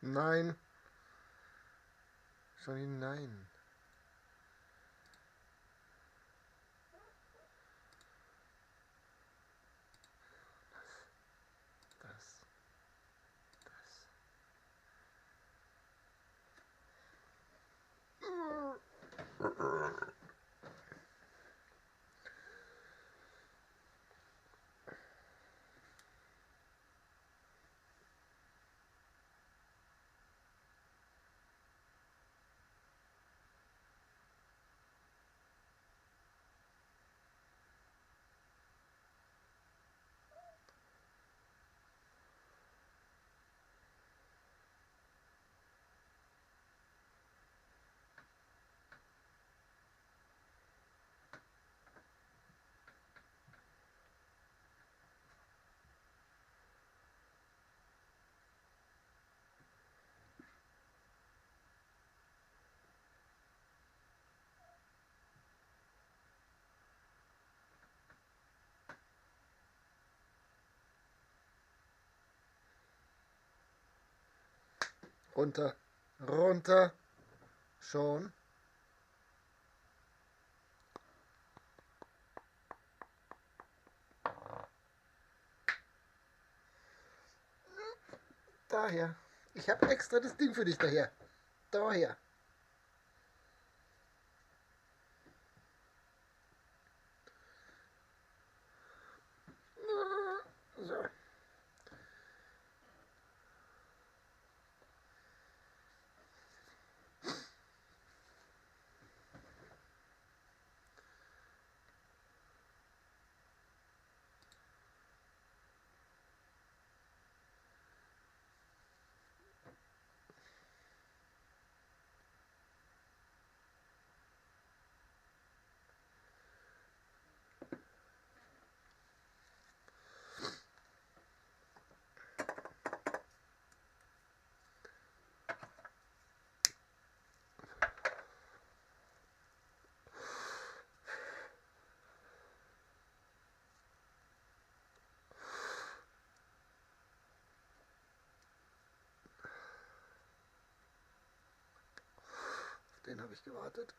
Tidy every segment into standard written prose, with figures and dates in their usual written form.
Nein. Johnny, nein. Das. Das. Runter, runter, schon. Daher. Ich habe extra das Ding für dich daher. Daher. So. Den habe ich gewartet.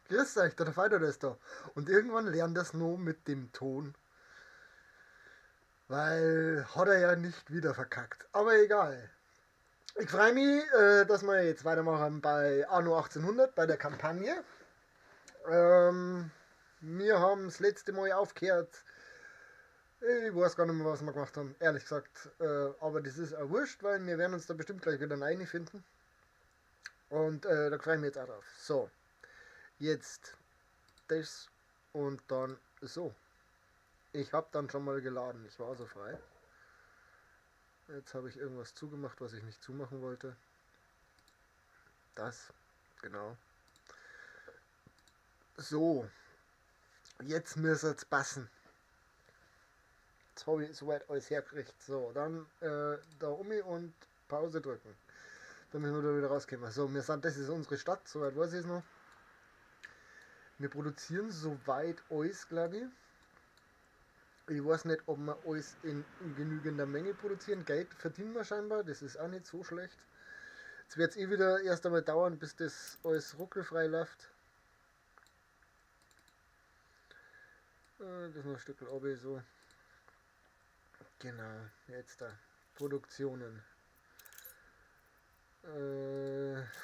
Grüß euch, der Fighter ist da. Und irgendwann lernt das nur mit dem Ton. Weil hat er ja nicht wieder verkackt. Aber egal. Ich freue mich, dass wir jetzt weitermachen bei Anno 1800, bei der Kampagne. Wir haben das letzte Mal aufgehört. Ich weiß gar nicht mehr, was wir gemacht haben, ehrlich gesagt. Aber das ist auch wurscht, weil wir werden uns da bestimmt gleich wieder reinfinden. Und da freue ich mich jetzt auch drauf. So. Jetzt das und dann so. Ich hab dann schon mal geladen, ich war so frei. Jetzt habe ich irgendwas zugemacht, was ich nicht zumachen wollte. Das, genau. So, jetzt müsste es passen. Jetzt habe ich soweit alles hergekriegt. So, dann da um und Pause drücken. Damit wir da wieder rauskommen. So, wir sind, das ist unsere Stadt, soweit weiß ich es noch. Wir produzieren soweit alles, glaube ich. Ich weiß nicht, ob wir alles in genügender Menge produzieren. Geld verdienen wir scheinbar, das ist auch nicht so schlecht. Jetzt wird es eh wieder erst einmal dauern, bis das alles ruckelfrei läuft. Das ist noch ein Stück runter, so. Genau, jetzt da. Produktionen.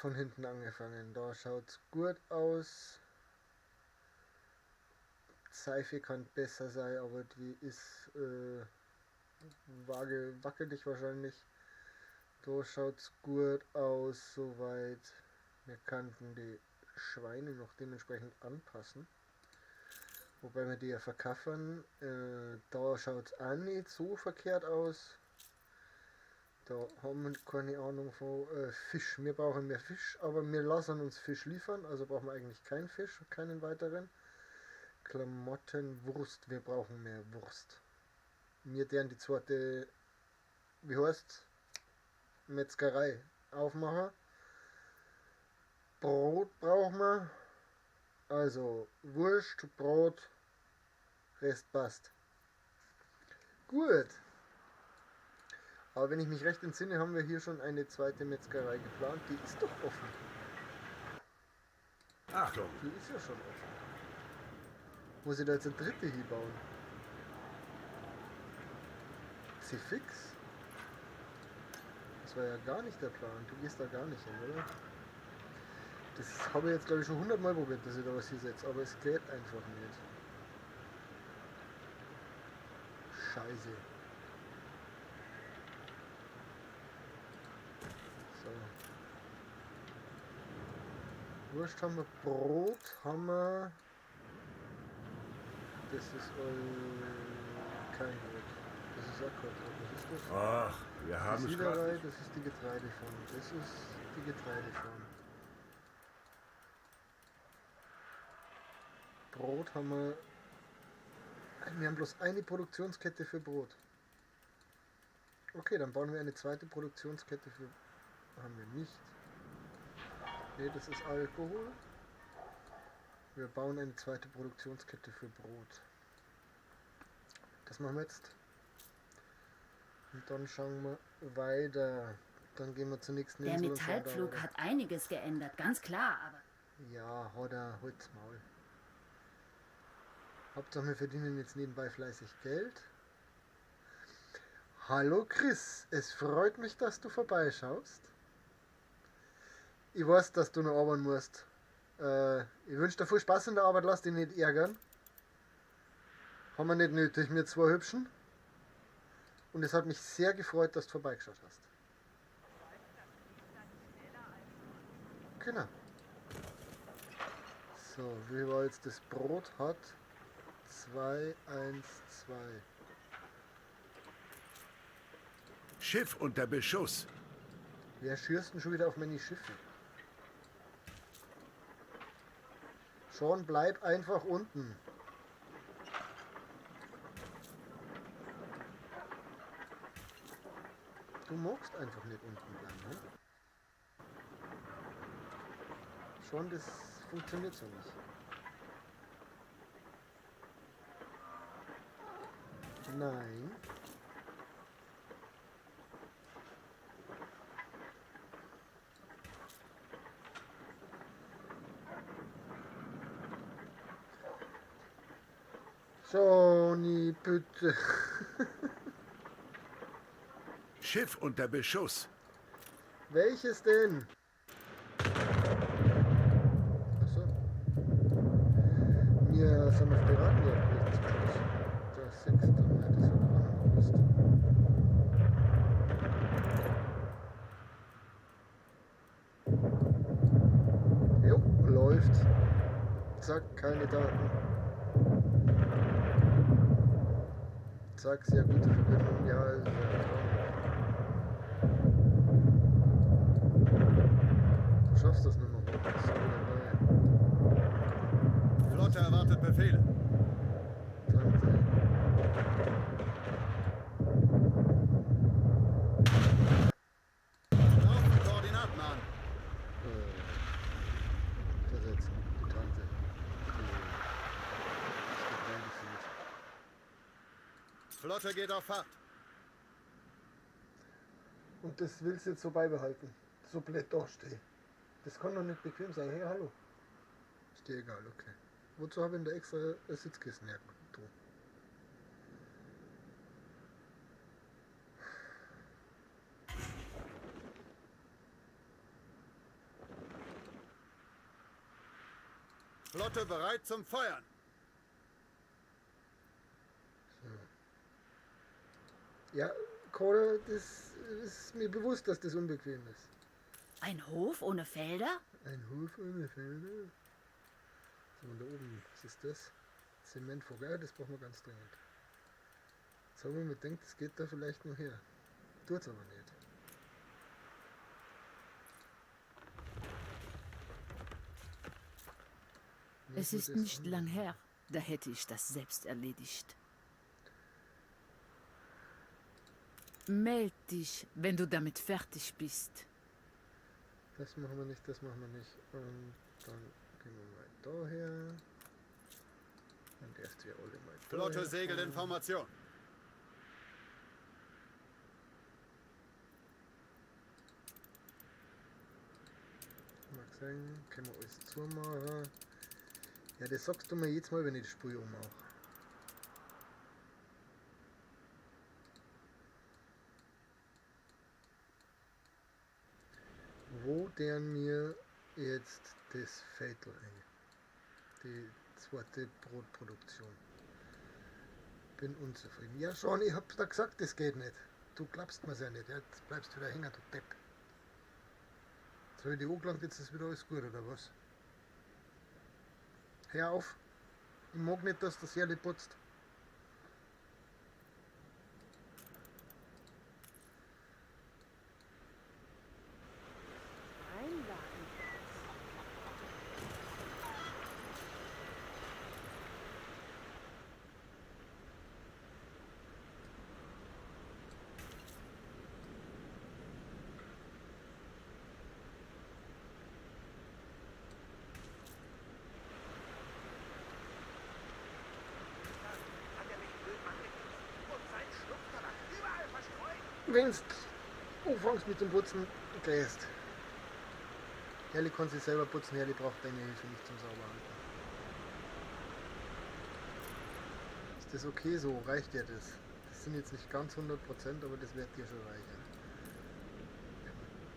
Von hinten angefangen. Da schaut's gut aus. Seife kann besser sein, aber die ist vage, wackelig wahrscheinlich. Da schaut's gut aus, soweit. Wir könnten die Schweine noch dementsprechend anpassen. Wobei wir die ja verkaufen. Da schaut's auch nicht so verkehrt aus. Da haben wir keine Ahnung von Fisch. Wir brauchen mehr Fisch, aber wir lassen uns Fisch liefern. Also brauchen wir eigentlich keinen Fisch, keinen weiteren. Klamotten, Wurst. Wir brauchen mehr Wurst. Wir deren die zweite, wie heißt's? Metzgerei aufmachen. Brot brauchen wir. Also Wurst, Brot, Rest passt. Gut. Aber wenn ich mich recht entsinne, haben wir hier schon eine zweite Metzgerei geplant. Die ist doch offen. Achtung! Die ist ja schon offen. Muss ich da jetzt eine dritte hier bauen? Ist sie fix? Das war ja gar nicht der Plan. Du gehst da gar nicht hin, oder? Das habe ich jetzt, glaube ich, schon 100 Mal probiert, dass ich da was hinsetze, aber es geht einfach nicht. Scheiße. So. Wurst haben wir, Brot haben wir. Das ist kein Brot. Das ist auch kein Brot. Was ist das? Ach, wir haben es gerade nicht. Das ist die Getreideform. Das ist die Getreideform. Brot haben wir. Wir haben bloß eine Produktionskette für Brot. Okay, dann bauen wir eine zweite Produktionskette für. Haben wir nicht. Ne, das ist Alkohol. Wir bauen eine zweite Produktionskette für Brot. Das machen wir jetzt. Und dann schauen wir weiter. Dann gehen wir zur nächsten Der Insel und schauen da Metallpflug weiter. hat einiges geändert, ganz klar, aber... Ja, hat er, halt's Maul. Hauptsache wir verdienen jetzt nebenbei fleißig Geld. Hallo Chris, es freut mich, dass du vorbeischaust. Ich weiß, dass du noch arbeiten musst. Ich wünsche dir viel Spaß in der Arbeit, lass dich nicht ärgern. Haben wir nicht nötig, wir zwei Hübschen. Und es hat mich sehr gefreut, dass du vorbeigeschaut hast. Genau. So, wie war jetzt das Brot hat? 2, 1, 2. Schiff unter Beschuss. Wer schießt denn schon wieder auf meine Schiffe? Sean, bleib einfach unten. Du magst einfach nicht unten bleiben, ne? Sean, das funktioniert so nicht. Nein. Johnny, bitte. Schiff unter Beschuss. Welches denn? Achso. Wir sind auf Piratenjagd gewesen zum Schluss. Der sechste Mal, das hat auch noch gewusst. Jo, läuft. Zack, keine Daten. Zack, sehr gute Verbindung. Ja, ist ja traumhaft. Schaffst das nicht mehr hoch. So, dabei. Flotte erwartet Befehle. Tante. Laufen Koordinaten an. Versetzen. Die Tante. Die ist reingeführt. Flotte geht auf Fahrt. Und das willst du jetzt so beibehalten. So blöd da stehe. Das kann doch nicht bequem sein. Hey, hallo. Ist dir egal, okay. Wozu habe ich denn da extra ein Sitzkissen hergetan? Flotte bereit zum Feuern. So. Ja, Cora, das ist mir bewusst, dass das unbequem ist. Ein Hof ohne Felder? Ein Hof ohne Felder? So, und da oben, was ist das? Zementfuge, ja, das brauchen wir ganz dringend. Jetzt haben wir mir gedacht, das geht da vielleicht noch her. Tut's aber nicht. Es Nehmen ist wir das nicht an. lang her. Da hätte ich das selbst erledigt. Meld dich, wenn du damit fertig bist. Das machen wir nicht, das machen wir nicht. Und dann gehen wir mal daher. Dann erst wir alle mal Flotte daher segelt in fahren. Formation. Mal sehen, können wir alles zumachen. Ja, das sagst du mir jedes Mal, wenn ich das Spiel ummache. Wo deren mir jetzt das Viertel ein? Die zweite Brotproduktion. Bin unzufrieden. Ja schon, ich hab's da gesagt, das geht nicht. Du glaubst mir's ja nicht. Jetzt bleibst du wieder hängen, du Depp. Jetzt hab ich die angelangt, jetzt ist wieder alles gut, oder was? Hör auf. Ich mag nicht, dass das Herrli putzt. Wenn's anfängst mit dem Putzen, gehst. Herrli kann sich selber putzen, Herrli braucht deine Hilfe nicht zum Sauberhalten. Ist das okay so? Reicht dir das? Das sind jetzt nicht ganz 100%, aber das wird dir schon reichen.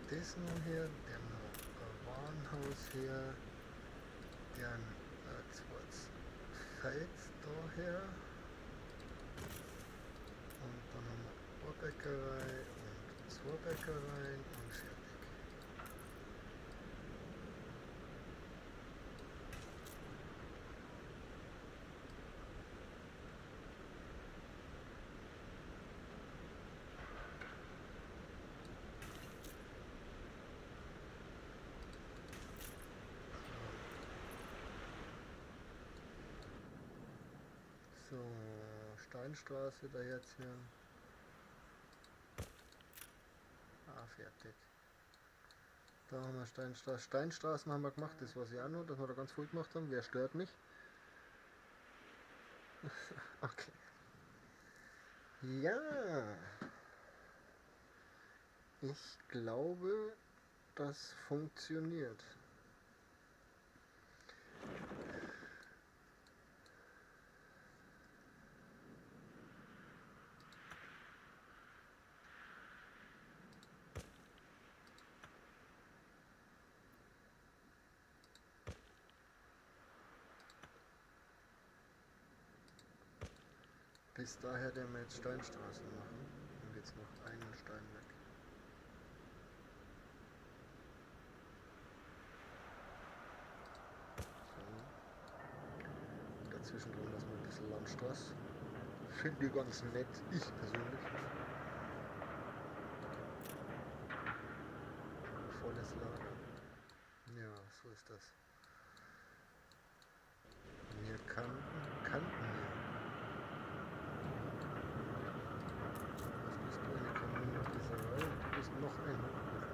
Das noch her, der noch ein Warenhaus her, der ein zweites Feld da her. Und dann haben wir eine Bäckerei und zwei Bäckereien und fertig. So, Steinstraße da jetzt hier. Ah, fertig. Da haben wir Steinstraße. Steinstraßen haben wir gemacht, das weiß ich auch noch, dass wir da ganz viel gemacht haben. Wer stört mich? Okay. Ja. Ich glaube, das funktioniert. Bis daher werden wir jetzt Steinstraßen machen. Und jetzt noch einen Stein weg. So. Und dazwischen drin lassen wir ein bisschen Landstraße. Finde ich ganz nett, ich persönlich. Volles Lager. ist das. Wir kannten wir. Was bist du, eine Kanonengießerei? Und du bist noch ein Hochofen.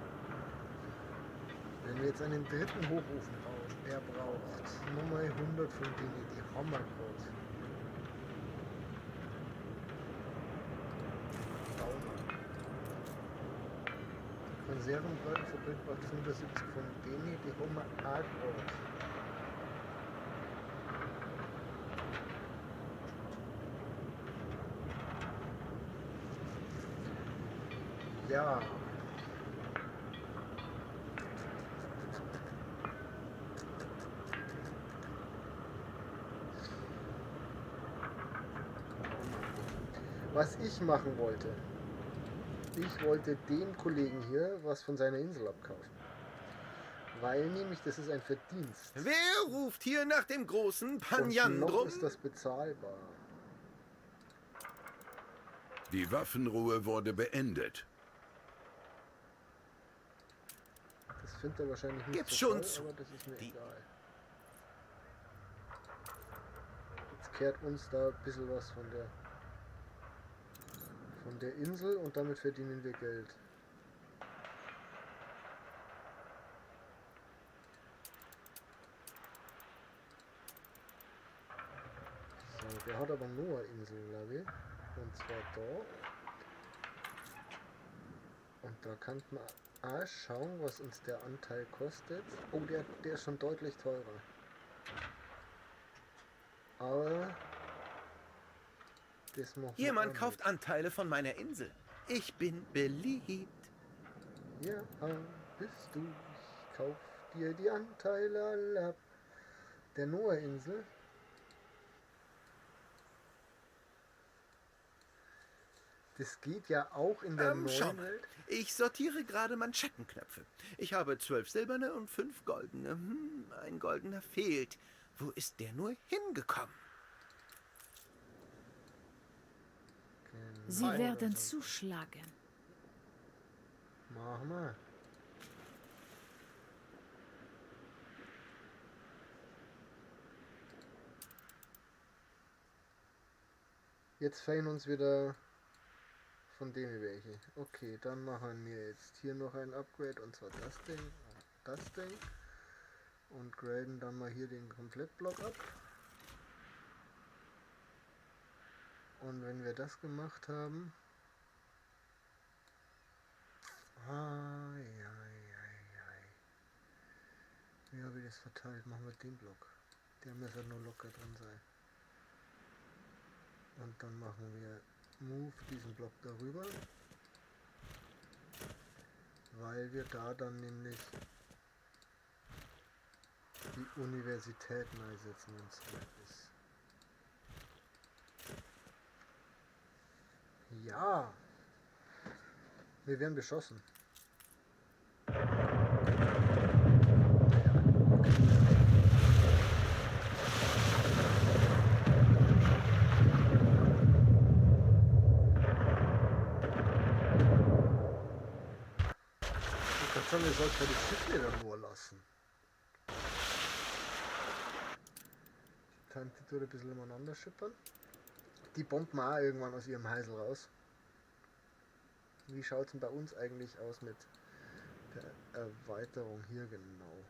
Wenn wir jetzt einen dritten Hochofen bauen, er braucht nochmal 100 von denen, die haben wir gerade. Bauen wir. Die Konservenfabrik braucht 75 von denen, die haben wir auch gerade. Ja. Was ich machen wollte, ich wollte dem Kollegen hier was von seiner Insel abkaufen. Weil nämlich, das ist ein Verdienst. Wer ruft hier nach dem großen Und noch Panjandrum? ist das bezahlbar. Die Waffenruhe wurde beendet. Das findet er wahrscheinlich nicht Gib's so schon toll, zu. aber das ist mir Die egal. Jetzt kehrt uns da ein bisschen was von der Insel und damit verdienen wir Geld. So, der hat aber nur eine Insel, glaube ich. Und zwar da. Und da kann man auch schauen, was uns der Anteil kostet. Oh, der ist schon deutlich teurer. Aber das machen wir Jemand auch kauft nicht. Anteile von meiner Insel. Ich bin beliebt. Ja, bist du. Ich kauf dir die Anteile alle ab. Der Noah-Insel. Das geht ja auch in der neuen Schau mal. Welt. Ich sortiere gerade Manschettenknöpfe. Ich habe 12 silberne und 5 goldene. Ein goldener fehlt. Wo ist der nur hingekommen? Genau. Sie werden zuschlagen. Machen wir. Jetzt fehlen uns wieder von dem welche. Okay, dann machen wir jetzt hier noch ein Upgrade, und zwar das Ding und das Ding. Und graden dann mal hier den Komplettblock ab. Und wenn wir das gemacht haben... Ai, ai, ai, ai. Wie habe ich das verteilt? Machen wir den Block. Der muss ja nur locker drin sein. Und dann machen wir Move diesen Block darüber. Weil wir da dann nämlich die Universität einsetzen, wenn es soweit ist. Ja! Wir werden beschossen. Ich kann sagen, ihr sollt ja die Schiffe dann nur lassen. Die Tante tut ein bisschen umeinander schippern. Die bomben auch irgendwann aus ihrem Heisel raus. Wie schaut's denn bei uns eigentlich aus mit der Erweiterung hier genau?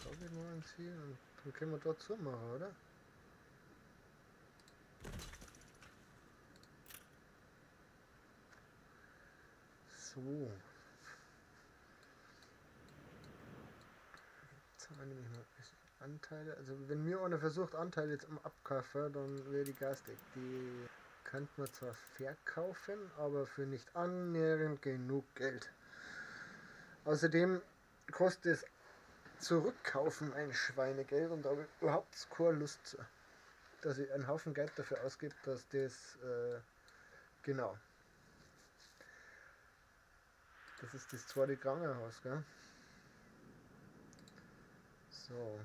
Da geht noch eins hier und dann können wir dort zumachen, oder? So. Jetzt haben wir nämlich mal ein bisschen Anteile, also wenn mir einer versucht, Anteile zum Abkaufen, dann wäre die garstig. Die könnte man zwar verkaufen, aber für nicht annähernd genug Geld. Außerdem kostet es Zurückkaufen ein Schweinegeld und da habe ich überhaupt keine Lust zu, dass ich einen Haufen Geld dafür ausgebe, dass das, genau. Das ist das zweite Krankenhaus, gell? So.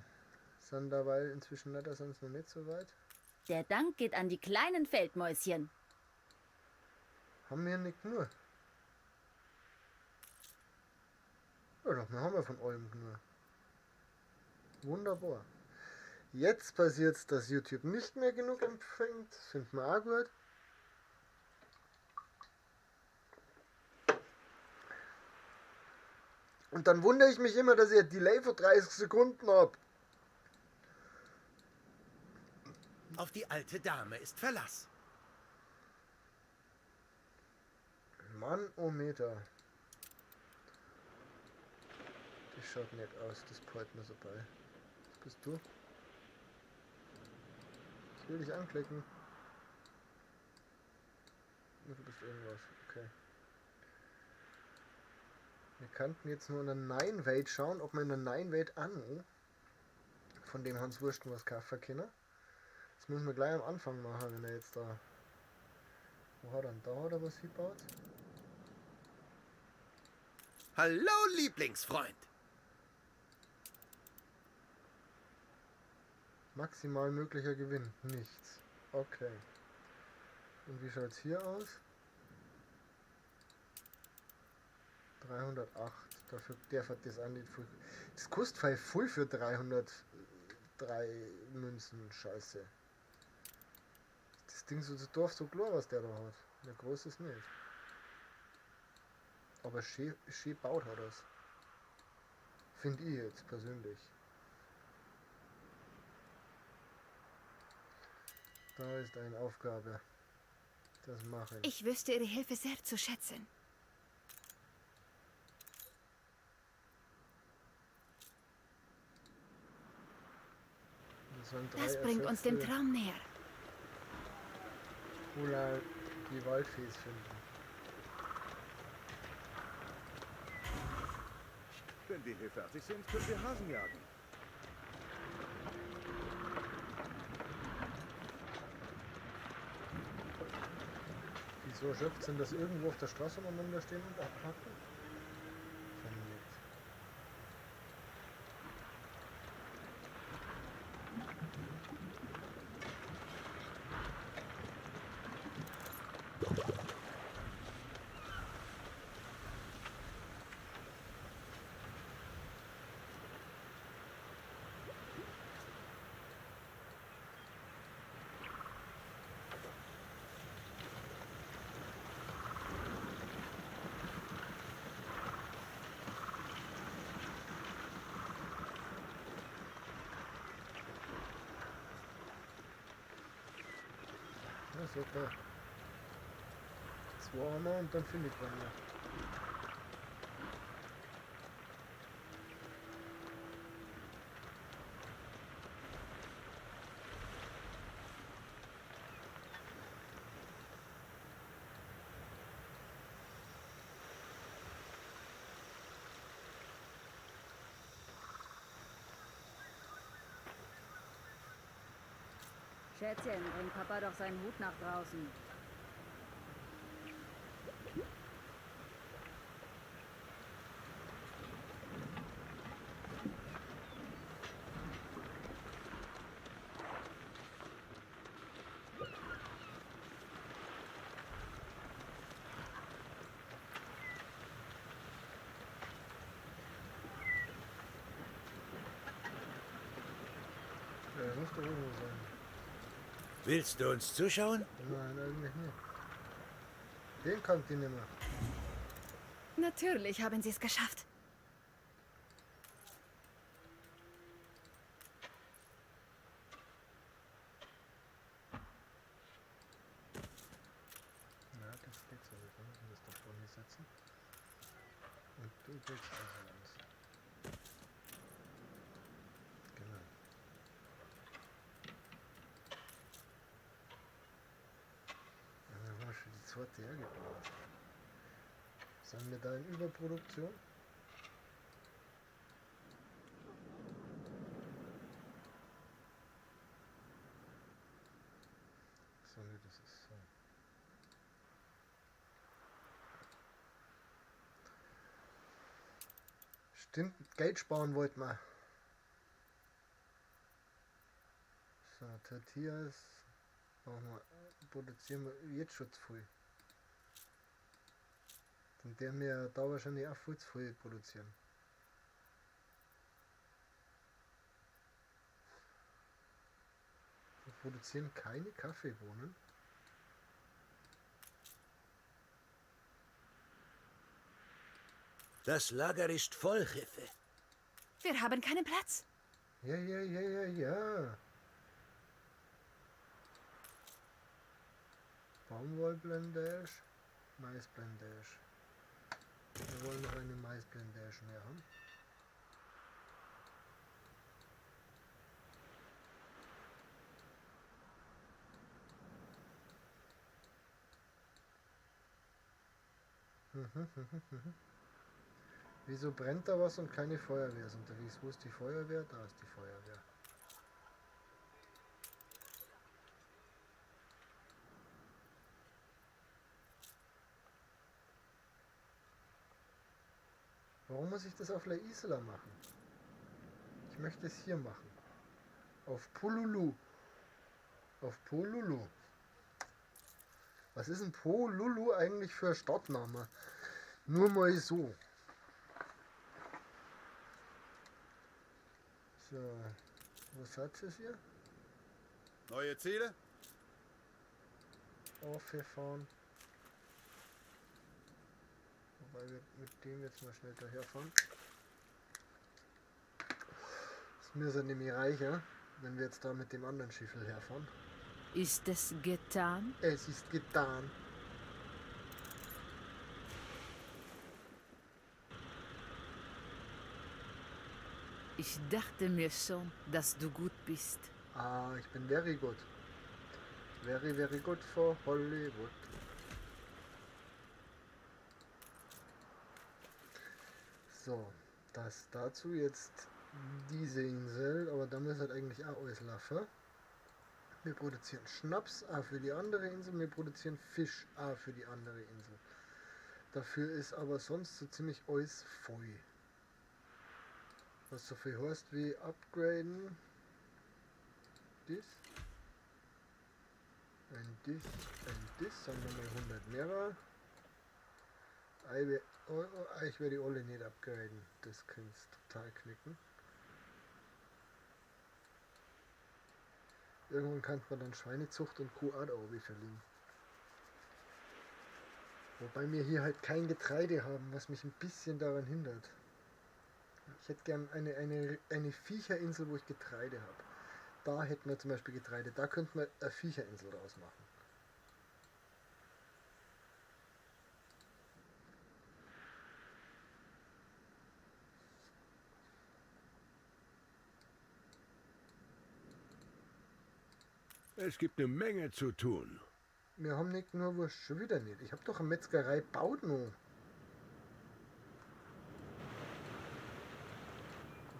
Sind dabei inzwischen leider sonst noch nicht so weit. Der Dank geht an die kleinen Feldmäuschen. Haben wir nicht nur. Ja doch, wir haben ja von allem genug. Wunderbar. Jetzt passiert's, dass YouTube nicht mehr genug empfängt. Das finden wir auch gut. Und dann wundere ich mich immer, dass ich ein Delay von 30 Sekunden hab. Auf die alte Dame ist Verlass. Mann, oh Meter. Das schaut nett aus, das freut mir so bei. Was bist du? Ich will dich anklicken. Du bist irgendwas, okay. Wir könnten jetzt nur in der Nine-Welt schauen, ob wir in der Nine-Welt an von dem Hans Wursten was kaufen können. Das müssen wir gleich am Anfang machen, wenn er jetzt da... Wo hat er denn da oder was hinbaut? Hallo, Lieblingsfreund! Maximal möglicher Gewinn. Nichts. Okay. Und wie schaut's hier aus? 308. Dafür, der hat das auch nicht viel. Das kostet voll für 303 Münzen. Scheiße. Das Ding so das Dorf so klar, was der da hat. Der groß ist nicht. Aber schön baut hat er's. Finde ich jetzt persönlich. Da ist eine Aufgabe. Das mache ich. Ich wüsste Ihre Hilfe sehr zu schätzen. Das, das bringt uns dem Traum näher. Oder die Waldfees finden. Wenn wir hier fertig sind, können wir Hasen jagen. Die so erschöpft sind, dass irgendwo auf der Straße umeinander stehen und abhacken? Vernickt. Ja, super. Zwei haben wir und dann finde ich einen mehr. Schätzchen, bring Papa doch seinen Hut nach draußen. Ja, das muss doch irgendwo sein. Willst du uns zuschauen? Nein, eigentlich nicht. Den kann ich nicht mehr. Natürlich haben Sie es geschafft. Na, das geht so. Wir müssen das da vorne setzen. Und du kriegst also eins. Genau. sofort hergeblasen. Sind wir da in Überproduktion? So, nee, das ist so. Stimmt, Geld sparen wollten wir. So, Tortillas brauchen wir, produzieren wir jetzt schon zu viel. Dann der wir da wahrscheinlich auch viel zu viel produzieren. Wir produzieren keine Kaffeebohnen. Das Lager ist voll, Jefe. Wir haben keinen Platz. Ja, ja, ja, ja, ja. Baumwollblendage, Maisblendage. Wir wollen noch eine Maisblendage mehr haben. Wieso brennt da was und keine Feuerwehr ist unterwegs? Wo ist die Feuerwehr? Da ist die Feuerwehr. Warum muss ich das auf La Isla machen? Ich möchte es hier machen. Auf Polulu. Auf Polulu. Was ist denn Polulu eigentlich für ein Stadtname? Nur mal so. So, was hat es hier? Neue Ziele? Auffahren. Wobei wir mit dem jetzt mal schnell daherfahren. Das ist mir so nämlich reicher, wenn wir jetzt da mit dem anderen Schiffel herfahren. Ist es getan? Es ist getan. Ich dachte mir schon, dass du gut bist. Ah, ich bin very good. Very, very good for Hollywood. So, das dazu jetzt diese Insel, aber da muss halt eigentlich auch alles laufen. Wir produzieren Schnaps, auch für die andere Insel, wir produzieren Fisch, auch für die andere Insel. Dafür ist aber sonst so ziemlich alles voll. Was so viel heißt wie upgraden. Dies. Ein dies, ein dies, sagen wir mal 100 mehrer. Ich werde die alle nicht upgraden, das könnt's total knicken. Irgendwann kann man dann Schweinezucht und Kuh auch da oben verlieren. Wobei wir hier halt kein Getreide haben, was mich ein bisschen daran hindert. Ich hätte gern eine Viecherinsel, wo ich Getreide hab. Da hätten wir zum Beispiel Getreide. Da könnten wir eine Viecherinsel draus machen. Es gibt eine Menge zu tun. Wir haben nicht nur Wurst, schon wieder nicht. Ich hab doch eine Metzgerei gebaut noch.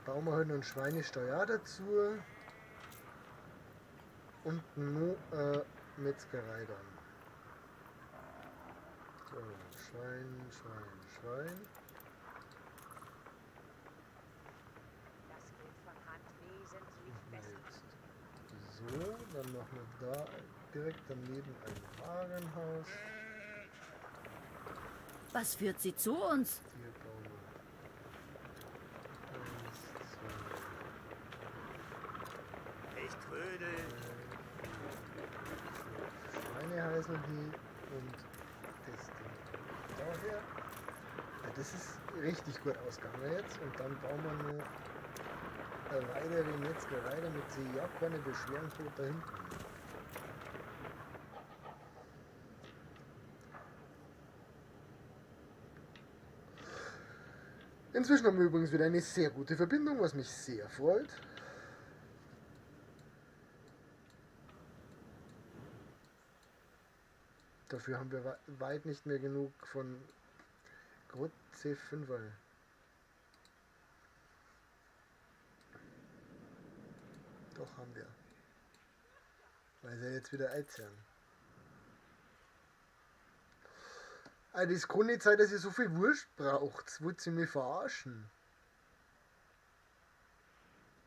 Bauen wir halt noch einen Schweinestall auch dazu. Und noch eine Metzgerei dann. So, Schwein, Schwein, Schwein. Das geht von Hand wesentlich besser. Jetzt. So, dann machen wir da direkt daneben ein Warenhaus. Was führt sie zu uns? Hier bauen wir 1, 2, Ich trödel. Schweinehäusl hier und das Ding daher. Ja, das ist richtig gut ausgegangen jetzt. Und dann bauen wir noch eine weitere Metzgerei, damit sie ja keine Beschwerden hat da hinten. Inzwischen haben wir übrigens wieder eine sehr gute Verbindung, was mich sehr freut. Dafür haben wir weit nicht mehr genug von Grund C5. Doch, haben wir. Weil sie jetzt wieder einzählen. Das kann nicht sein, dass ihr so viel Wurst braucht. Wollt ihr mich verarschen?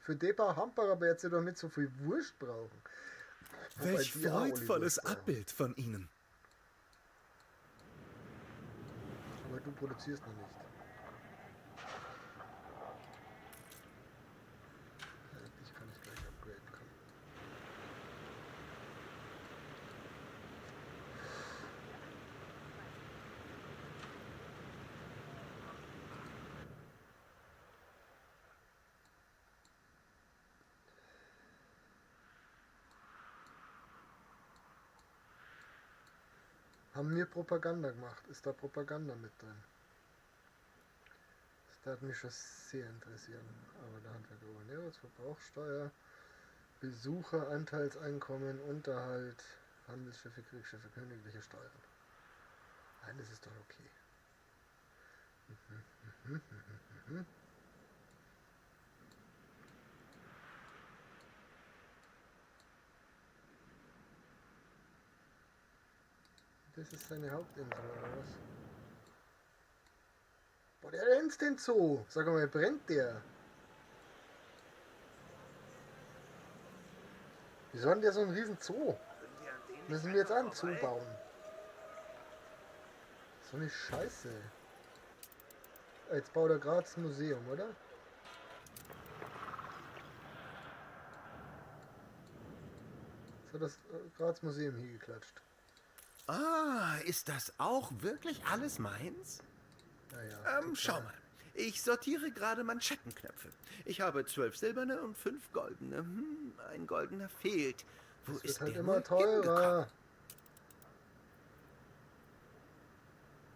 Für die paar Hamburger werdet ihr doch nicht so viel Wurst brauchen. Wobei Welch freudvolles Abbild von Ihnen. Aber du produzierst noch nicht. Ja, dich kann ich gleich upgraden. Komm. Haben wir Propaganda gemacht? Ist da Propaganda mit drin? Das würde mich schon sehr interessieren. Aber da haben wir Gouverneure, Verbrauchssteuer, Besucher, Anteilseinkommen, Unterhalt, Handelsschiffe, Kriegsschiffe, königliche Steuern. Nein, das ist doch okay. Das ist seine Hauptinsel, oder was? Boah, der rennt den Zoo! Sag mal, brennt der? Wieso hat der so einen riesen Zoo? Müssen wir jetzt auch einen Zoo bauen? So eine Scheiße. Jetzt baut er gerade das Museum, oder? Jetzt hat das Graz Museum hier geklatscht. Ah, ist das auch wirklich alles meins? Ja, ja, schau mal. Ich sortiere gerade Manschettenknöpfe. Ich habe 12 silberne und 5 goldene. Ein goldener fehlt. Wo das ist wird halt der immer nur teurer. hingekommen?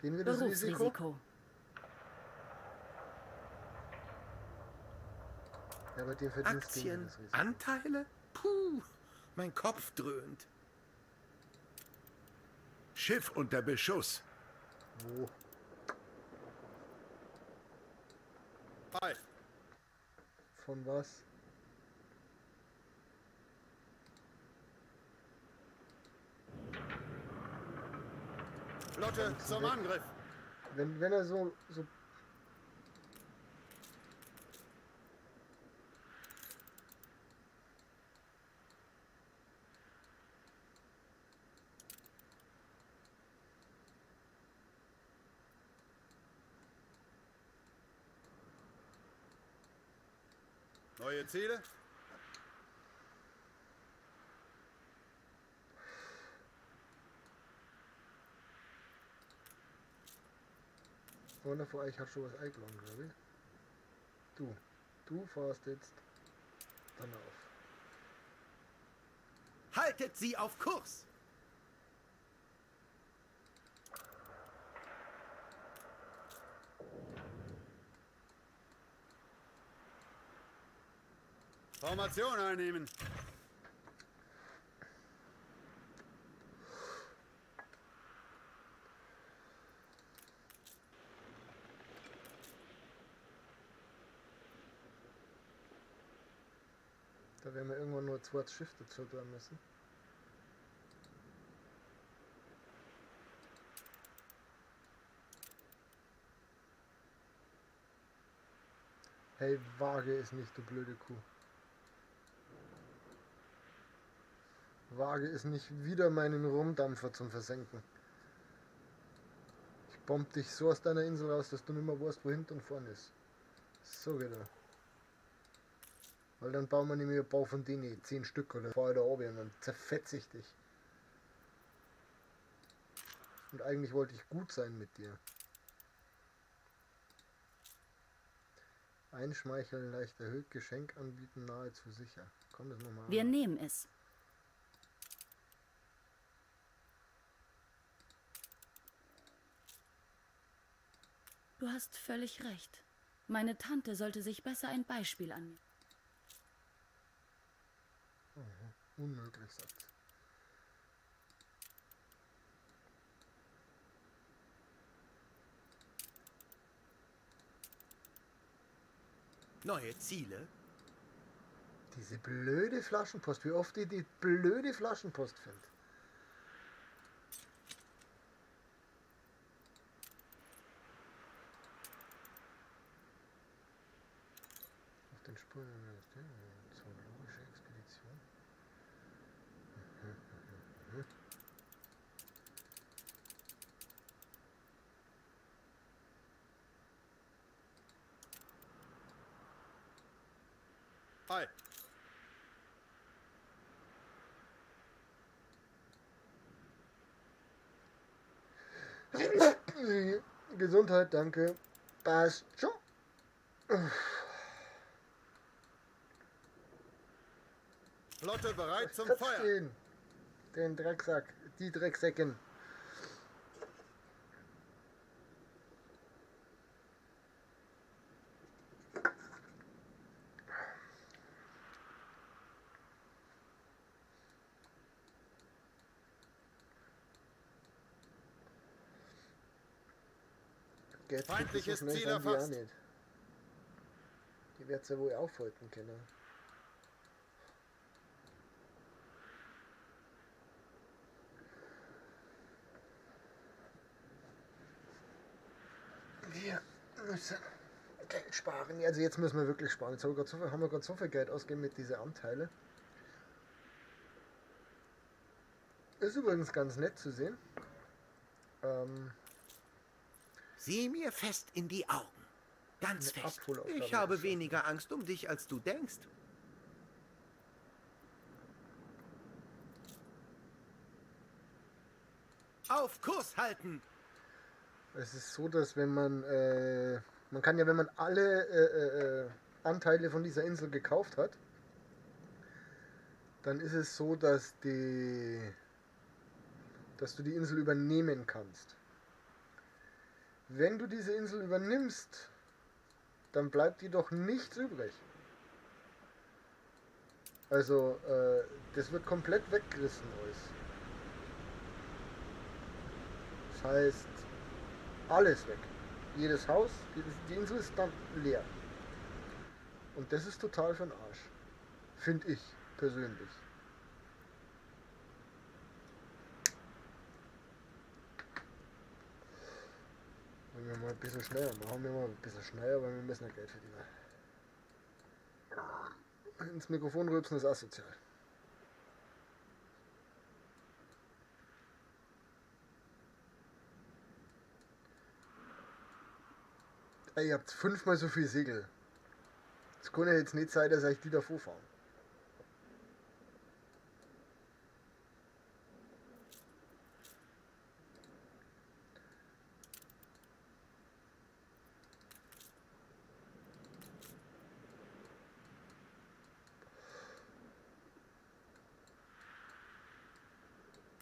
Gehen wir das Risiko? Berufsrisiko. Ja, bei dem Verdienst gehen wir Aktien, das Risiko. Anteile? Puh, mein Kopf dröhnt. Schiff unter Beschuss. Wo? Hi. Von was? Flotte zum Angriff. Wenn er so Neue Ziele? Einer von euch hat schon was eingeladen, glaube ich. Du fahrst jetzt dann auf. Haltet sie auf Kurs! Formation einnehmen. Da werden wir irgendwann nur ein zweites Schiff dazu tun müssen. Hey, wage es nicht, du blöde Kuh. Wage es nicht, wieder meinen Rumdampfer zum Versenken. Ich bomb dich so aus deiner Insel raus, dass du nicht mehr weißt, wo hinten und vorne ist. So geht er. Weil dann bauen wir nämlich ein paar von denen, 10 Stück oder fahr ich da runter und dann zerfetze ich dich. Und eigentlich wollte ich gut sein mit dir. Einschmeicheln leicht erhöht, Geschenk anbieten nahezu sicher. Komm, das nochmal an. Wir nehmen es. Du hast völlig recht. Meine Tante sollte sich besser ein Beispiel an mir. Unmöglich, sagt sie. Neue Ziele? Diese blöde Flaschenpost, wie oft ich die blöde Flaschenpost finde. Auf den Spuren einer zoologische Expedition. Hi. Gesundheit, danke. Passt schon. Flotte bereit zum Köpft Feuer. Den Drecksack, die Drecksäcken. Geld Feindliches so schnell Ziel sind die auch erfasst. nicht. Die wird's ja wohl aufhalten können. Wir müssen Geld sparen. Also jetzt müssen wir wirklich sparen. Jetzt haben wir gerade so viel Geld ausgegeben mit diesen Anteile. Ist übrigens ganz nett zu sehen. Sieh mir fest in die Augen. Ganz Eine fest. Abholaufgabe Ich habe ist das. weniger Angst um dich, als du denkst. Auf Kurs halten! Es ist so, dass wenn man, man kann ja, wenn man alle Anteile von dieser Insel gekauft hat, dann ist es so, dass du die Insel übernehmen kannst. Wenn du diese Insel übernimmst, dann bleibt jedoch nichts übrig. Also, das wird komplett weggerissen alles. Das heißt, alles weg. Jedes Haus, die Insel ist dann leer. Und das ist total für den Arsch. Find ich persönlich. Wollen wir mal ein bisschen schneller. Machen wir mal ein bisschen schneller, weil wir müssen ja Geld verdienen. Ins Mikrofon rülpsen ist asozial. Ey, ihr habt 5-mal so viel Segel. Es kann ja jetzt nicht sein, dass euch die davor fahren.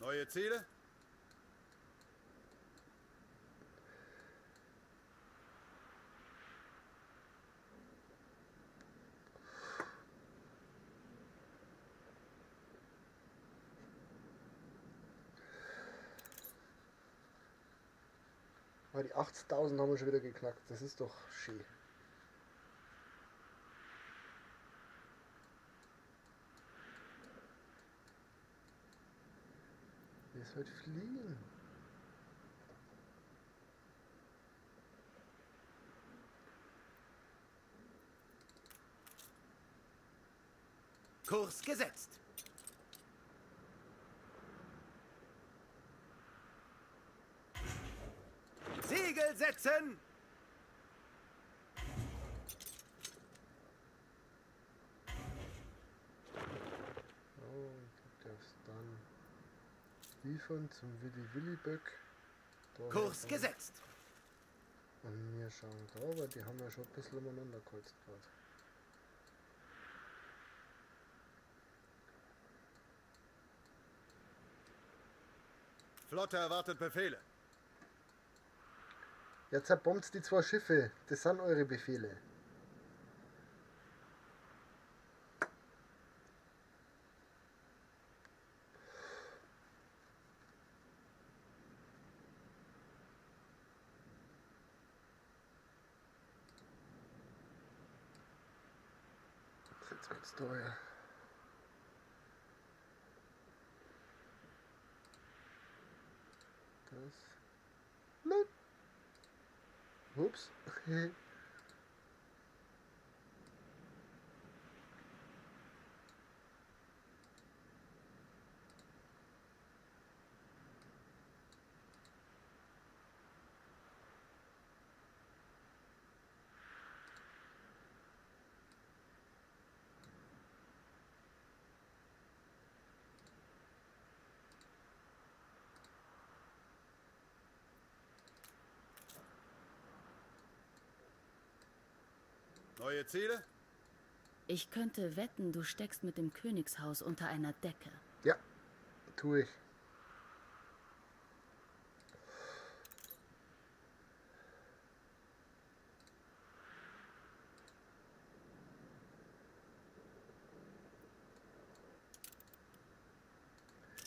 Neue Ziele? Aber die 80.000 haben wir schon wieder geknackt. Das ist doch schön. Der ist heute fliegen. Kurs gesetzt. Segel setzen! Oh, du darfst dann liefern zum Willi Williböck. Da Kurs dann. gesetzt. Und wir schauen da, weil die haben ja schon ein bisschen umeinander geholzt gerade. Flotte erwartet Befehle. Jetzt zerbombt die zwei Schiffe. Das sind eure Befehle. Jetzt wird's teuer. Das. Nein. Ups. Neue Ziele? Ich könnte wetten, du steckst mit dem Königshaus unter einer Decke. Ja, tue ich.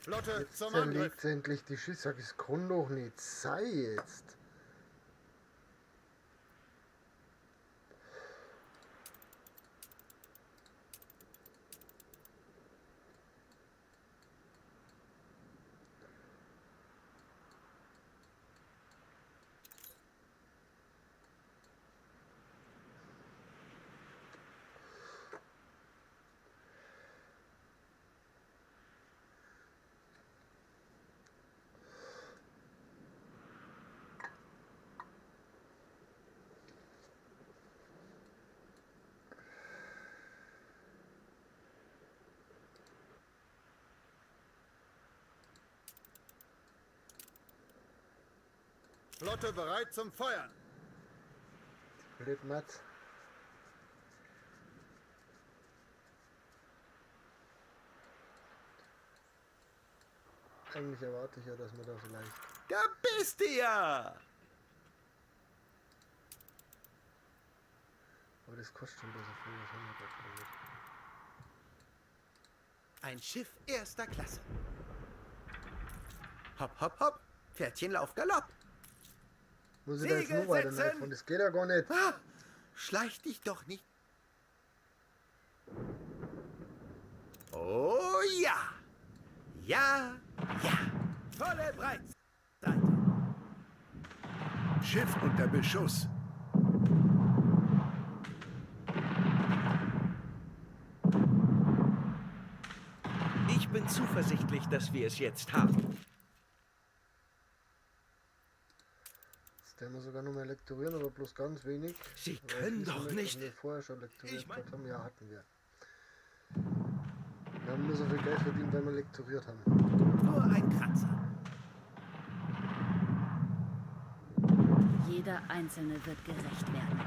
Flotte Jetzt zum Angriff. zerlegt endlich die Schüsse. Sag, es kann doch nicht sein jetzt. Flotte bereit zum Feuern. Blöd Matz. Eigentlich erwarte ich ja, dass man da vielleicht. Da bist du ja! Aber das kostet schon besser viel. Was haben wir da damit? Ein Schiff erster Klasse. Hopp, hopp, hopp. Pferdchen, lauf, galopp. Muss ich da jetzt Segel nur weiter setzen! reinfahren? Das geht ja gar nicht. Ah, schleich dich doch nicht. Oh ja. Ja, ja. Volle Breitseite. Schiff unter Beschuss. Ich bin zuversichtlich, dass wir es jetzt haben. Jetzt werden wir sogar noch mal lektorieren, aber bloß ganz wenig. Sie Weil ich können wissen doch möchte, ob nicht. Wir vorher schon lektoriert Ich mein- gehabt haben. Ja, hatten wir. Wir haben nur so viel Geld verdient, weil wir lektoriert haben. Nur ein Kratzer. Jeder Einzelne wird gerecht werden.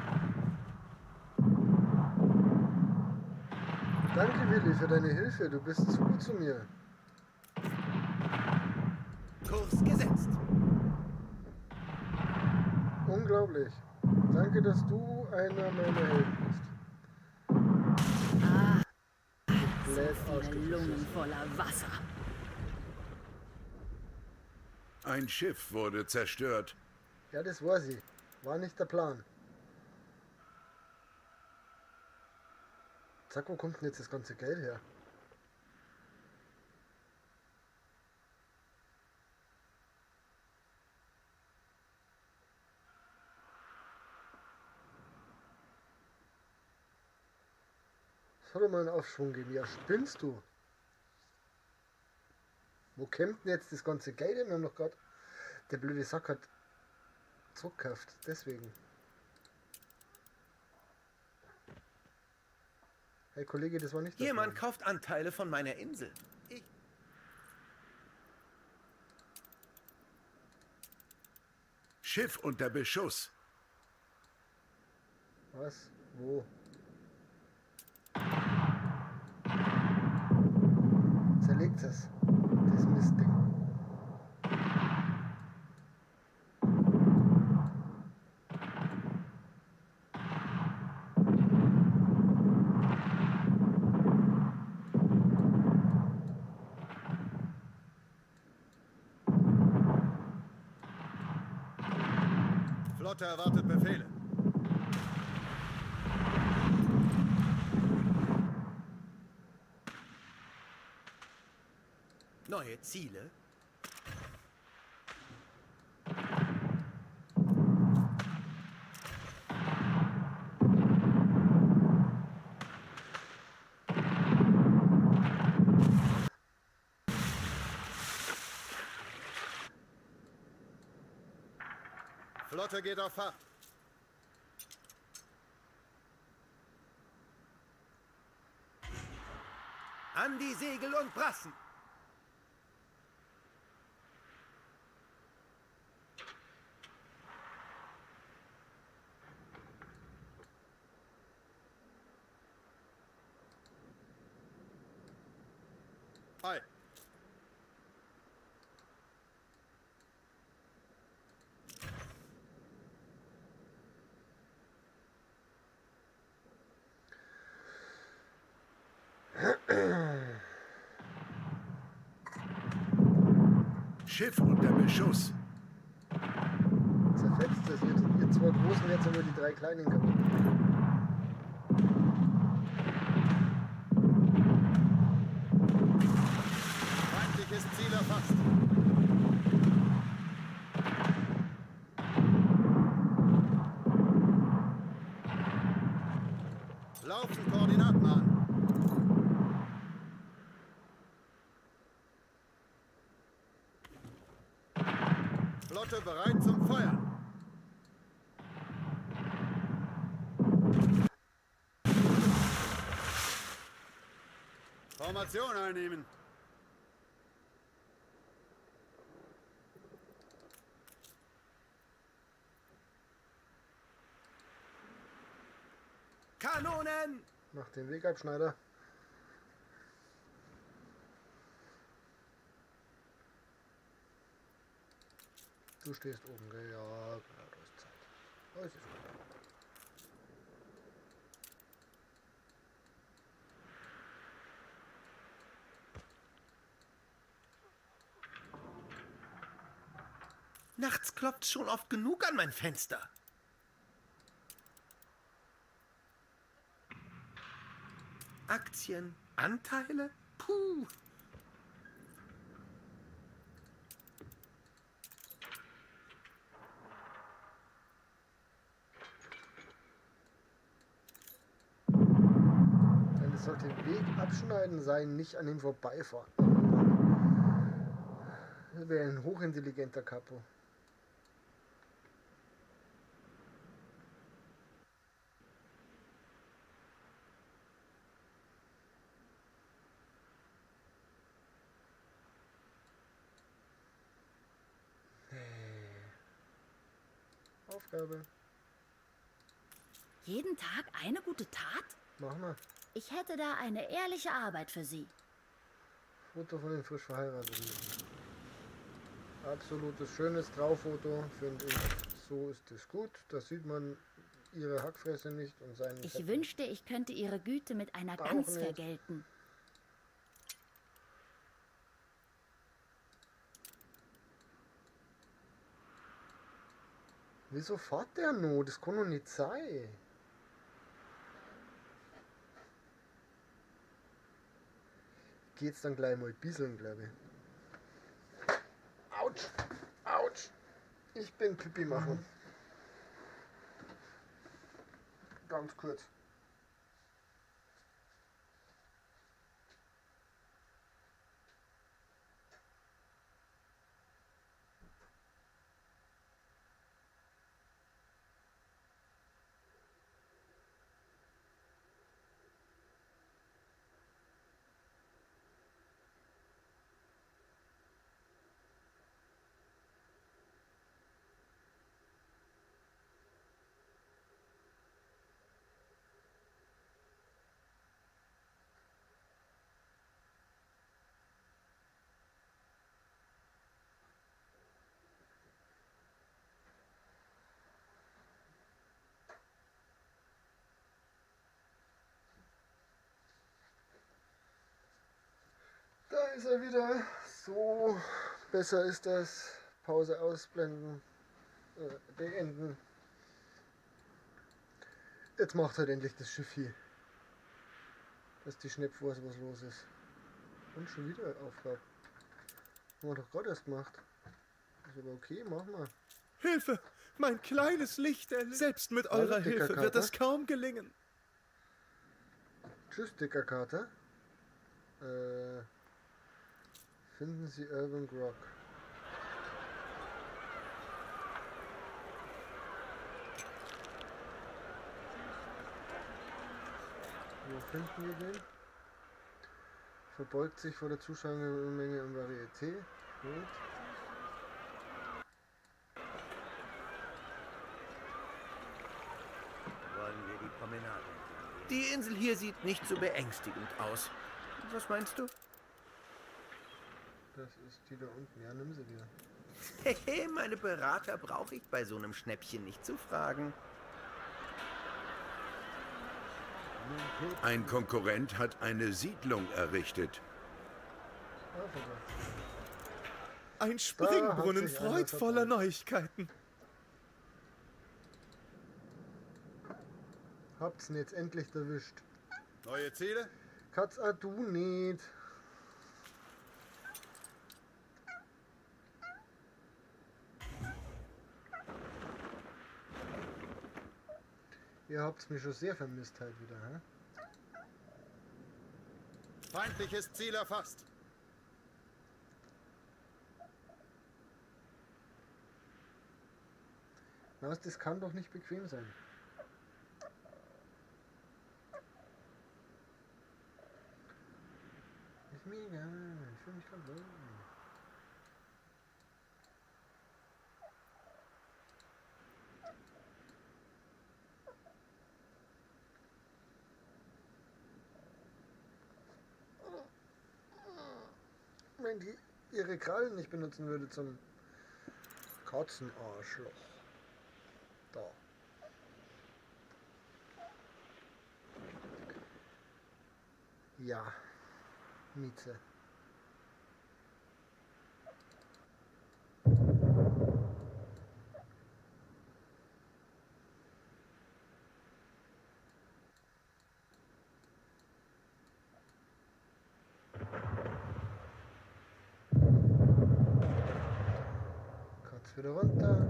Danke, Willi, für deine Hilfe. Du bist zu gut zu mir. Kurs gesetzt. Unglaublich. Danke, dass du einer meiner Helden bist. Ah, so Blöd viele Lungen voller Wasser. Ein Schiff wurde zerstört. Ja, das war sie. War nicht der Plan. Zack, wo kommt denn jetzt das ganze Geld her? Das hat doch mal einen Aufschwung gegeben. Ja, spinnst du? Wo kommt denn jetzt das ganze Geld hin? Wir haben doch gerade. Der blöde Sack hat zurückgekauft. Deswegen. Hey Kollege, das war nicht der Jemand Plan. kauft Anteile von meiner Insel. Ich. Schiff unter Beschuss. Was? Wo? Zerlegt es. Das Mistding. Flotte erwartet Befehle. Neue Ziele? Flotte geht auf Fahrt. An die Segel und Brassen! Ei. Schiff unter Beschuss. Zerfetzt das. Ihr zwei Großen jetzt aber die drei Kleinen kaputt. Feindliches Ziel erfasst. Laufen Koordinaten an. Flotte bereit zum Feuern. Formation einnehmen. Kanonen! Mach den Wegabschneider. Du stehst oben, gell? Ja, genau, da ist Zeit. Alles ist gut. Nachts klopft's schon oft genug an mein Fenster. Aktien, Anteile? Puh. Nein, das sollte Weg abschneiden sein, nicht an ihm vorbeifahren. Oh Mann. Das wäre ein hochintelligenter Kapo. Aufgabe. Jeden Tag eine gute Tat? Machen wir. Ich hätte da eine ehrliche Arbeit für Sie. Foto von den frisch Verheirateten. Absolutes schönes Traufoto, finde ich. So ist es gut. Da sieht man ihre Hackfresse nicht und seinen. Ich wünschte, ich könnte Ihre Güte mit einer Bauch Gans nicht. vergelten. Wieso fährt der noch? Das kann doch nicht sein. Geht's dann gleich mal bisseln, glaube ich. Autsch! Autsch! Ich bin Pipi machen. Ganz kurz. Da ist er wieder. So, besser ist das. Pause ausblenden. Beenden. Jetzt macht halt endlich das Schiff hier. Dass die Schnepfe weiß, was los ist. Und schon wieder Aufgabe. Haben wir doch gerade erst gemacht. Ist aber okay, machen wir. Hilfe! Mein kleines Licht erlischt. Selbst mit Hallo, eurer dicker Hilfe wird Kater. es kaum gelingen. Tschüss, dicker Kater. Finden Sie Irving Grog. Wo finden wir den? Verbeugt sich vor der Zuschauermenge im Varieté. Gut. Wollen wir die Promenade entlang gehen? Die Insel hier sieht nicht so beängstigend aus. Was meinst du? Das ist die da unten. Ja, nimm sie dir. Hehe, meine Berater brauche ich bei so einem Schnäppchen nicht zu fragen. Ein Konkurrent hat eine Siedlung errichtet. Ein Springbrunnen freudvoller Neuigkeiten. Habt's ihn jetzt endlich erwischt. Neue Ziele? Katz, ah, du nicht. Ihr habt's mich schon sehr vermisst halt wieder, hä? Feindliches Ziel erfasst. Na, das kann doch nicht bequem sein. Ist mir egal, ich fühle mich gerade wohl. Wenn die ihre Krallen nicht benutzen würde zum Katzenarschloch. Da. Ja. Mieze. Katz wieder runter.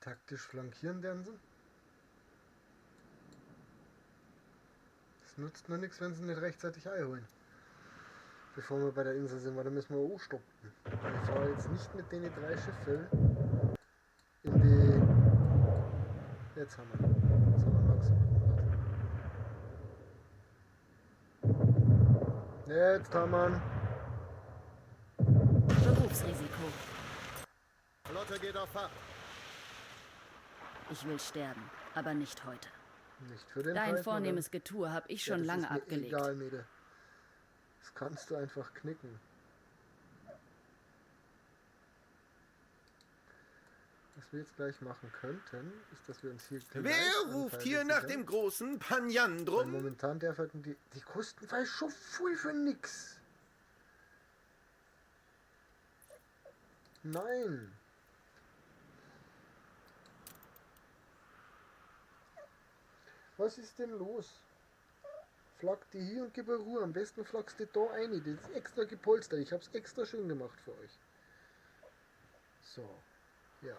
Taktisch flankieren werden sie. Das nutzt nur nichts, wenn sie nicht rechtzeitig einholen. Bevor wir bei der Insel sind, weil da müssen wir auch stoppen. Ich fahre jetzt nicht mit den 3 Schiffen in die... Jetzt haben wir. Jetzt haben wir langsam gemacht. Jetzt haben wir. Berufsrisiko. Flotte geht auf Fahrt. Ich will sterben, aber nicht heute. Nicht für den Dein Preis, vornehmes Madame. Getue hab ich Ja, schon das lange ist mir abgelegt. Egal, Mädel. Das kannst du einfach knicken. Was wir jetzt gleich machen könnten, ist, dass wir uns hier gleich Wer ruft Anteile hier nach sichern. dem großen Panjandrum? Weil momentan darf halt die kosten weil schon viel für nix. Nein. Was ist denn los? Flack die hier und gib ihr Ruhe. Am besten flackst du da rein. Das ist extra gepolstert. Ich hab's extra schön gemacht für euch. So. Ja.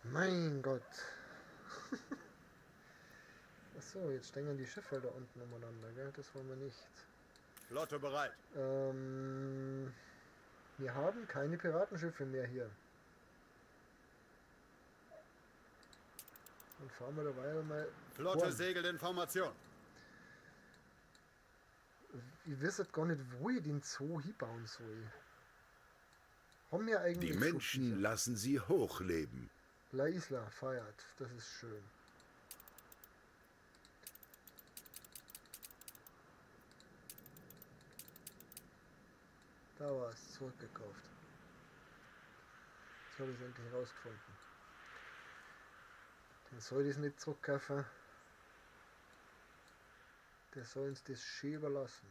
Mein Gott. Achso, jetzt stehen die Schiffe da unten umeinander, gell? Das wollen wir nicht. Flotte bereit. Wir haben keine Piratenschiffe mehr hier. Dann fahren wir dabei mal Flotte vor. segelt in Formation. Ich weiß gar nicht, wo ich den Zoo hinbauen soll. Haben wir eigentlich Die schon Menschen Viecher? lassen sie hochleben. La Isla feiert, das ist schön. Da war es, zurückgekauft. Jetzt habe ich es endlich rausgefunden. Dann soll ich es nicht zurückkaufen. Der soll uns das schön überlassen.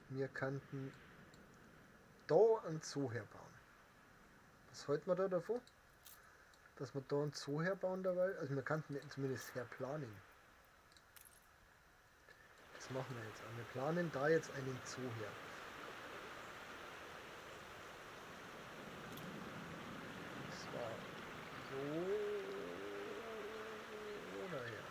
Wir kannten da einen Zoo herbauen. Was halten wir da davon? Dass wir da einen Zoo herbauen dabei? Also wir könnten ihn zumindest herplanen. Das machen wir jetzt auch. Wir planen da jetzt einen Zoo her. Und zwar so oder her.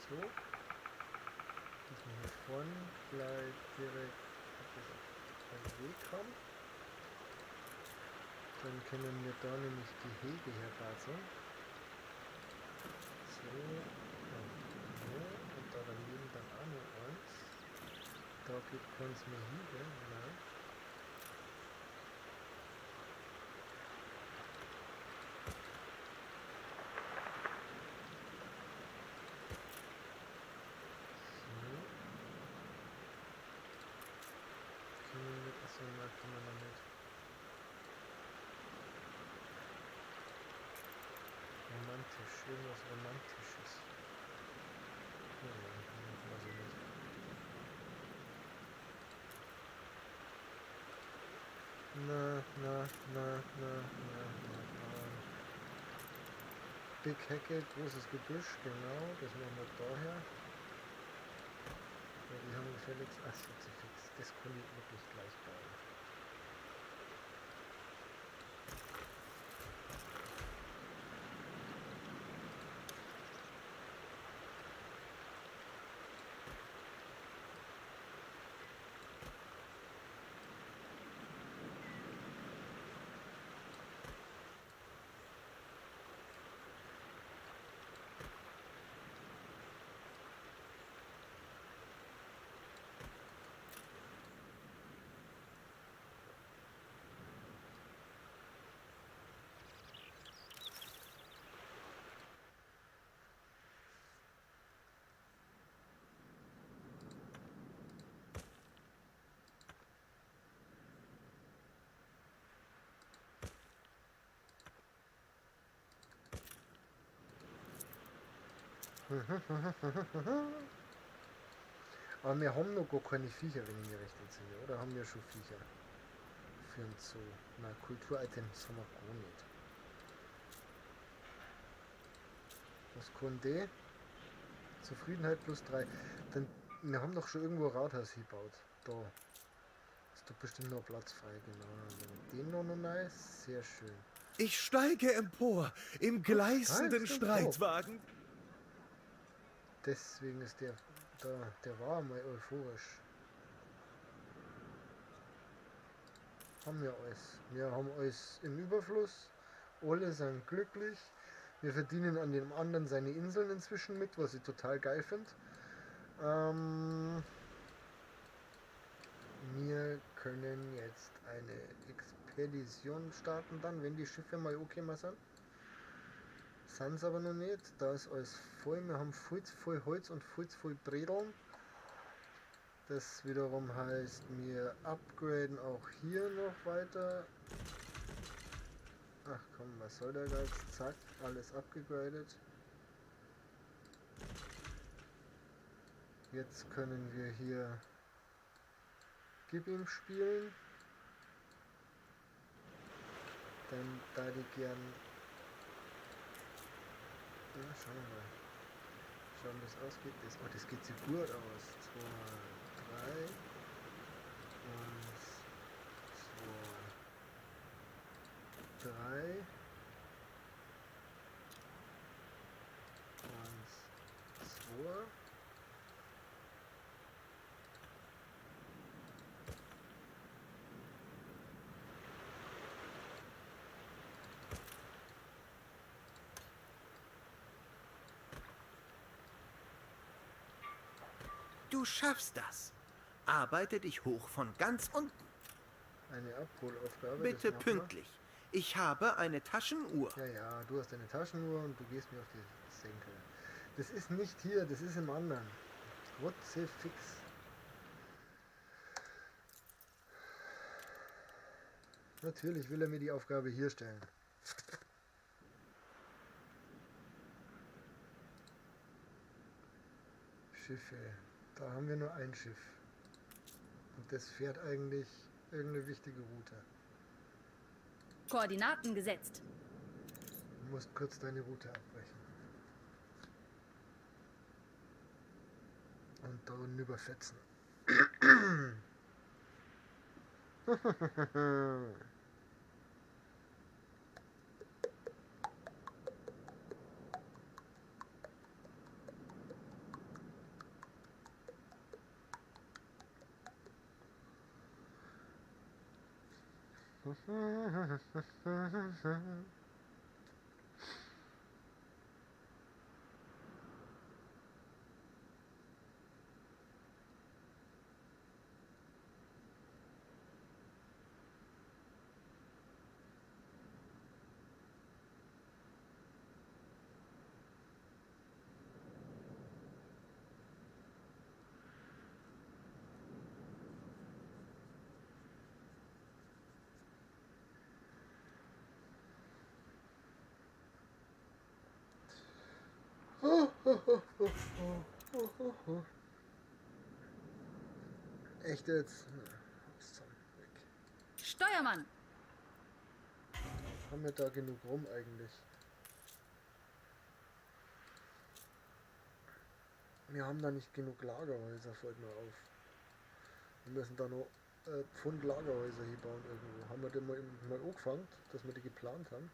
So, dass wir hier vorne gleich direkt einen Weg haben. Dann können wir da nämlich die Hege herbatzeln. So, und so. Und da daneben dann auch noch eins. Da geht keins mehr hin, gell? Nein. Romantisch, irgendwas Romantisches. Ja, weiß ich nicht. Na, na, na, na, na, na, na. Big Hecke, großes Gebüsch, genau, das machen wir daher. Ja, die haben gefälligst. Ach, fix. Das kann ich wirklich gleich bauen. Aber wir haben noch gar keine Viecher, wenn ich mich recht entsinne, oder? Haben wir schon Viecher? Für den Zoo. Na, Kulturitems haben wir gar nicht. Was kann die? Zufriedenheit plus 3. Dann, wir haben doch schon irgendwo ein Rathaus gebaut. Da. Ist doch bestimmt noch Platz frei, genau. Den noch nice. Sehr schön. Ich steige empor im gleißenden Streitwagen. Deswegen ist der da, der war mal euphorisch. Haben wir alles. Wir haben alles im Überfluss. Alle sind glücklich. Wir verdienen an dem anderen seine Inseln inzwischen mit, was ich total geil finde. Wir können jetzt eine Expedition starten dann, wenn die Schiffe mal okay mal sind. Sind sie aber noch nicht. Da ist alles voll. Wir haben viel zu viel Holz und viel zu viel Bredeln. Das wiederum heißt, wir upgraden auch hier noch weiter. Ach komm, was soll der Geiz? Zack, alles upgegradet. Jetzt können wir hier Gib ihm spielen. Dann da die gern. Na, schauen wir mal. Schauen, wie das ausgeht. Das, oh, das geht sich gut aus. 2, 3. 1, 2, 3. 1, 2. Du Du schaffst das. Arbeite dich hoch von ganz unten. Eine Abholaufgabe. Bitte das machen wir. pünktlich. Ich habe eine Taschenuhr. Ja, ja, du hast eine Taschenuhr und du gehst mir auf die Senkel. Das ist nicht hier, das ist im anderen. Kruzifix. Natürlich will er mir die Aufgabe hier stellen. Schiffe. Da haben wir nur ein Schiff. Und das fährt eigentlich irgendeine wichtige Route. Koordinaten gesetzt. Du musst kurz deine Route abbrechen. Und da überfetzen. Echt jetzt? Weg. Steuermann! Haben wir da genug rum eigentlich? Wir haben da nicht genug Lagerhäuser, fällt mir auf. Wir müssen da noch Pfund Lagerhäuser hier bauen irgendwo. Haben wir den mal angefangen, dass wir die geplant haben?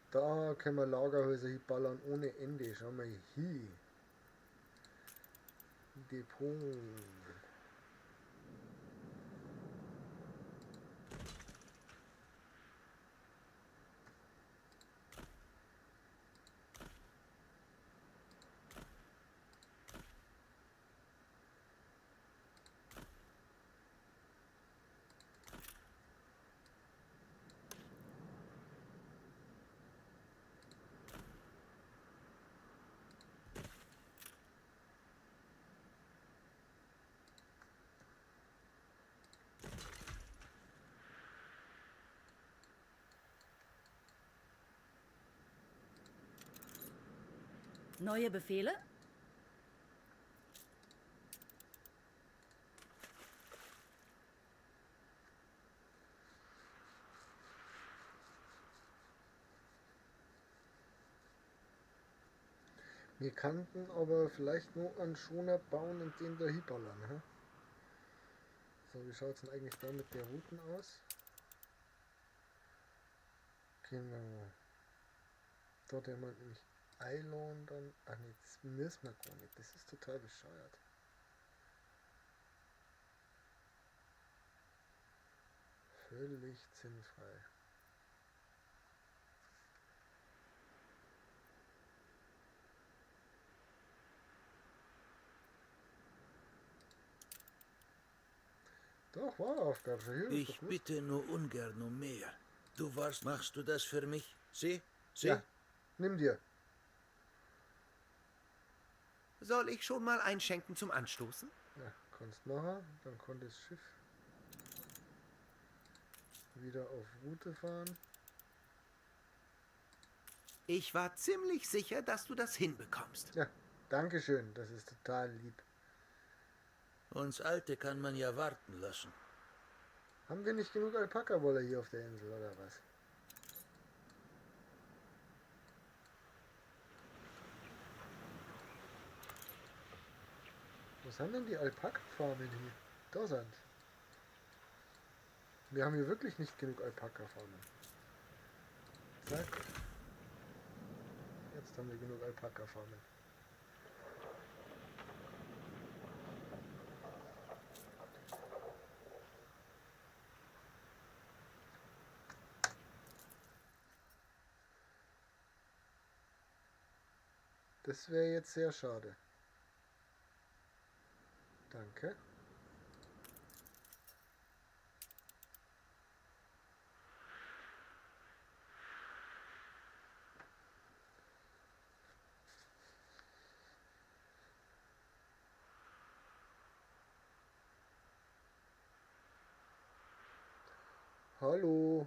Da können wir Lagerhäuser hinballern ohne Ende. Schau mal hier. Depot. Neue Befehle? Wir könnten aber vielleicht nur einen Schoner bauen und den da hinballern. Hä? So, wie schaut's denn eigentlich da mit der Routen aus? Genau. Dort haben wir nämlich Eilon dann. Ach nee, das müssen wir gar nicht. Das ist total bescheuert. Völlig sinnfrei. Doch, war Aufgabe schon hier. Ich bitte nur ungern um mehr. Du warst, machst du das für mich? Sieh? Sieh? Ja, nimm dir. Soll ich schon mal einschenken zum Anstoßen? Ja, kannst machen. Dann konnte das Schiff wieder auf Route fahren. Ich war ziemlich sicher, dass du das hinbekommst. Ja, danke schön. Das ist total lieb. Uns Alte kann man ja warten lassen. Haben wir nicht genug Alpaka-Wolle hier auf der Insel, oder was? Wo sind denn die Alpaka-Farmen hier? Da sind. Wir haben hier wirklich nicht genug Alpaka-Farmen. Zack. Jetzt haben wir genug Alpaka-Farmen. Das wäre jetzt sehr schade. Danke. Hallo.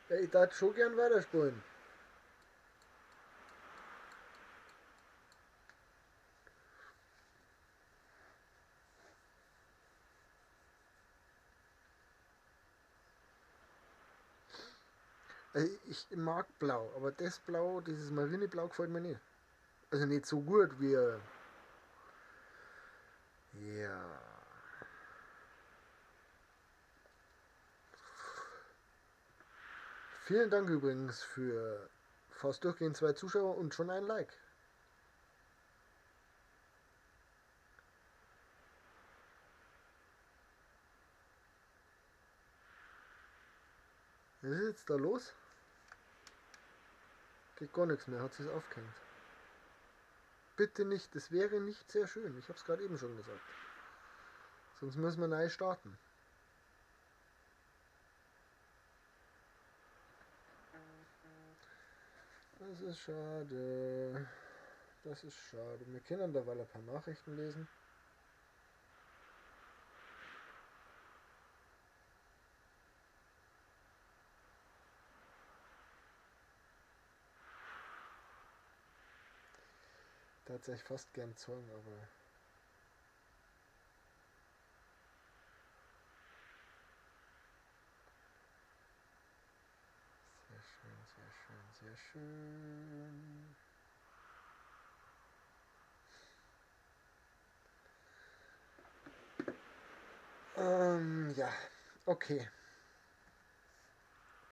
Ja, ich darf schon gern weiterspielen. Also ich mag Blau, aber das Blau, dieses Marineblau gefällt mir nicht. Also nicht so gut wie... Ja. Vielen Dank übrigens für fast durchgehend 2 Zuschauer und schon ein Like. Was ist jetzt da los? Geht gar nichts mehr, hat sich's aufgehängt. Bitte nicht, das wäre nicht sehr schön. Ich hab's gerade eben schon gesagt. Sonst müssen wir neu starten. Das ist schade. Das ist schade. Wir können derweil ein paar Nachrichten lesen. Da hätte ich fast gern zeigen, aber... Sehr schön, sehr schön, sehr schön. Ja, okay.